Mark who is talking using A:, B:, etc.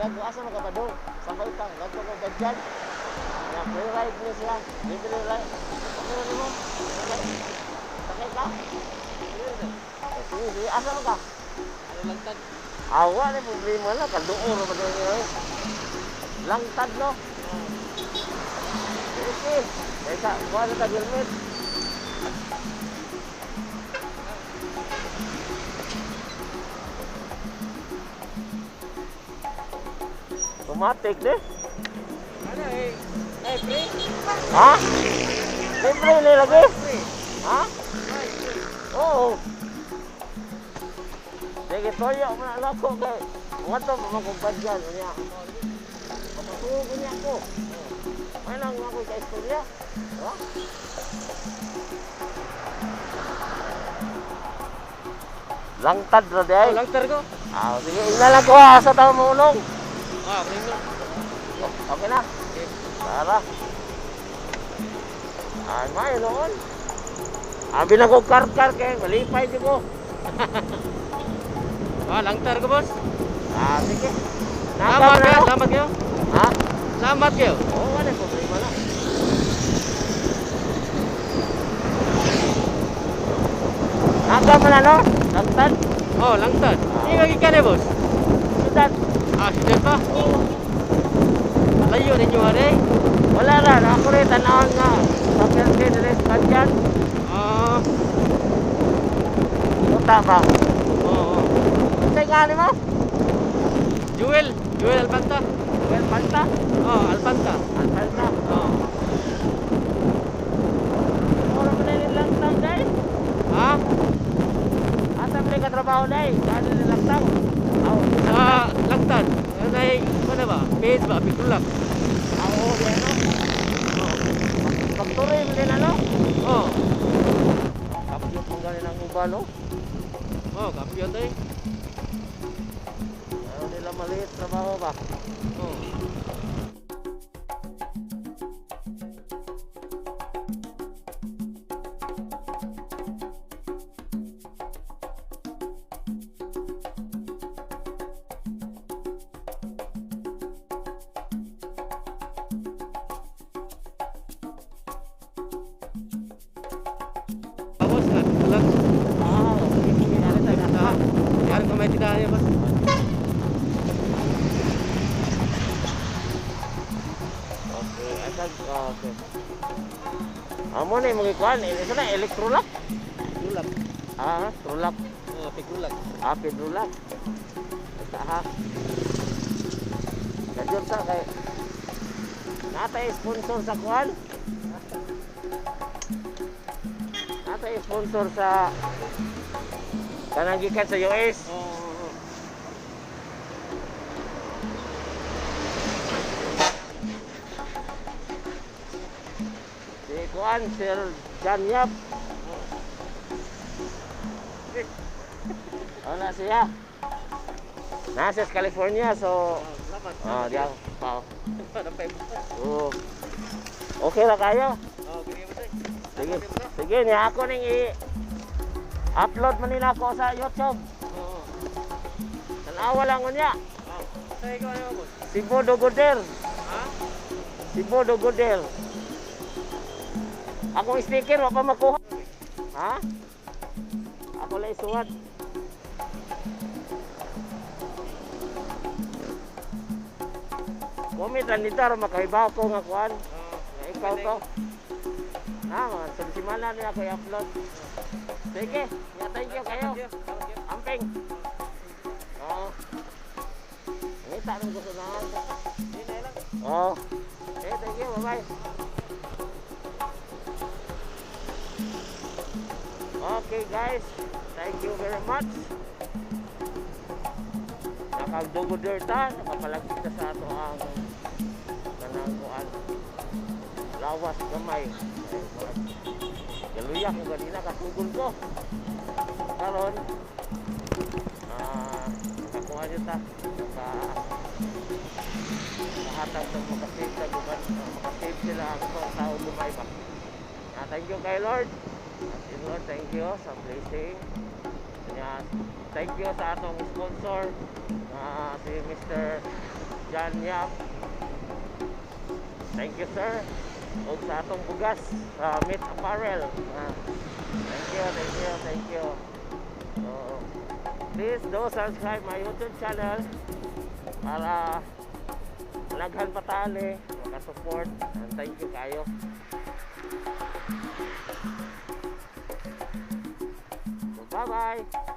A: Nagko asa makapadong. Sabay ta, nagko ko gadyan. Nga free ride ni siya. Libre ride. Okay na nimo? Okay. Sakay ka? Eh, sige, sige. Asa man ka?
B: Ano langtad?
A: Awa ni problema na kaduo ra ba niyo eh. Langtad no. Sige. Kaysa kuha na tag helmet. Automatic de.
B: Ano eh? Eh, pre?
A: Ha? Libre ni lagi.
B: Pre.
A: Ha?
B: Ay, pre.
A: Oo. Sige, toyo mo na lang ko kay. Ngadto pa man kong badyan niya. Mapatuo ko niya ko. May lang ako kay istorya. Ha? Langtad ra di ay.
B: Oh, langtar ko.
A: Ah, sige, ina lang ko ha, sa tao mo ulong.
B: Ah, pre no.
A: Okay na.
B: Okay.
A: Tara. Ay, may noon. Abi na ko kar-kar kay malipay di ko.
B: Ah, langtar ko, boss.
A: Ah, sige.
B: Salamat
A: Nakam na,
B: kayo,
A: no?
B: salamat kayo.
A: Ha?
B: Salamat kayo.
A: Oo, wala problema na. Nakam na, no? Langtad?
B: Oh, langtad. Hindi ka gikan eh, boss.
A: Sudad.
B: Ah, sudad pa.
A: Oo.
B: Layo ninyo are.
A: Wala ra, ako rin, tanawan nga. Sa Perke, dili sa Kadyan.
B: Ah,
A: Punta ba?
B: oo.
A: Unsay nga ni mo?
B: Jewel, Jewel Alpanta.
A: Well, Panta.
B: Oh, Alpanta.
A: Alpanta.
B: Oh.
A: Mura mo na yung langtang, day.
B: Ha?
A: Asa mo na katrabaho, day? Saan yung langtang? Aw,
B: Sa langtad. Ano ay, ano ba? Page ba? Pikulak.
A: aw, di ano?
B: Oh.
A: Pagtuloy mo din, ano?
B: Oh.
A: Kapyot mong ganin ang uba, no?
B: Oh, kapyot eh.
A: Ayaw nila maliit trabaho ba?
B: Oh. Tapos na, lang.
A: Ah, sige, sige. Ano tayo na?
B: Ah, yan ko may tindahan niya, boss.
A: Okay, asag, okay. Amo na yung mga ikuan. Ito na, electrolock.
B: Pikulak.
A: Ah, trulak.
B: Oh, pikulak.
A: Ah, pedrulak. Basta ha. Kadyon sa kay Natay sponsor sa kuan. Natay sponsor sa kanang gikan sa US.
B: Oh, oh, oh.
A: Si kuan Sir John Yap. Wala siya. Nasa sa California so
B: Oh, salamat.
A: ah, di ako pa.
B: Napay.
A: Oo. Okay ra kayo.
B: Oh, kini boss. eh.
A: Sige. Sige, niya ako ning i-upload man nila ako sa YouTube.
B: Oo.
A: Tanawa lang unya.
B: Oh. Sa ikaw ano, boss?
A: Si Bodo Goder.
B: Ha?
A: Si Bodo Goder. Akong sticker wa pa makuha. Ha? Ako lang isuwat. Comment lang dito aron makahibaw ko nga kuan.
B: Oh.
A: Nga ikaw to. Ha, mga sa simana nila ako i-upload. Sige, nga thank you kayo. Amping. Oo. Ngita nang gusto na. Oo. Okay, thank you. Bye-bye. Okay guys, thank you very much. Nakagdugoder ta, nakapalagpit na sa ato ang kanang kuan. Lawas gamay. Ay, galuya ko ganina kasugol ko. Karon nakakuha niyo ta, naka nakahatag ng makasave sa guman, makasave sila ang mga tao gumay ba. Thank you kay Lord. As in Lord, thank you sa blessing. Kanya, thank you sa atong sponsor na si Mr. John Yap. Thank you, sir. Ug sa atong bugas sa Meat Apparel. Ah, thank you, thank you, thank you. So, please do subscribe my YouTube channel para laghan pa tali makasupport, and thank you kayo. So, bye bye.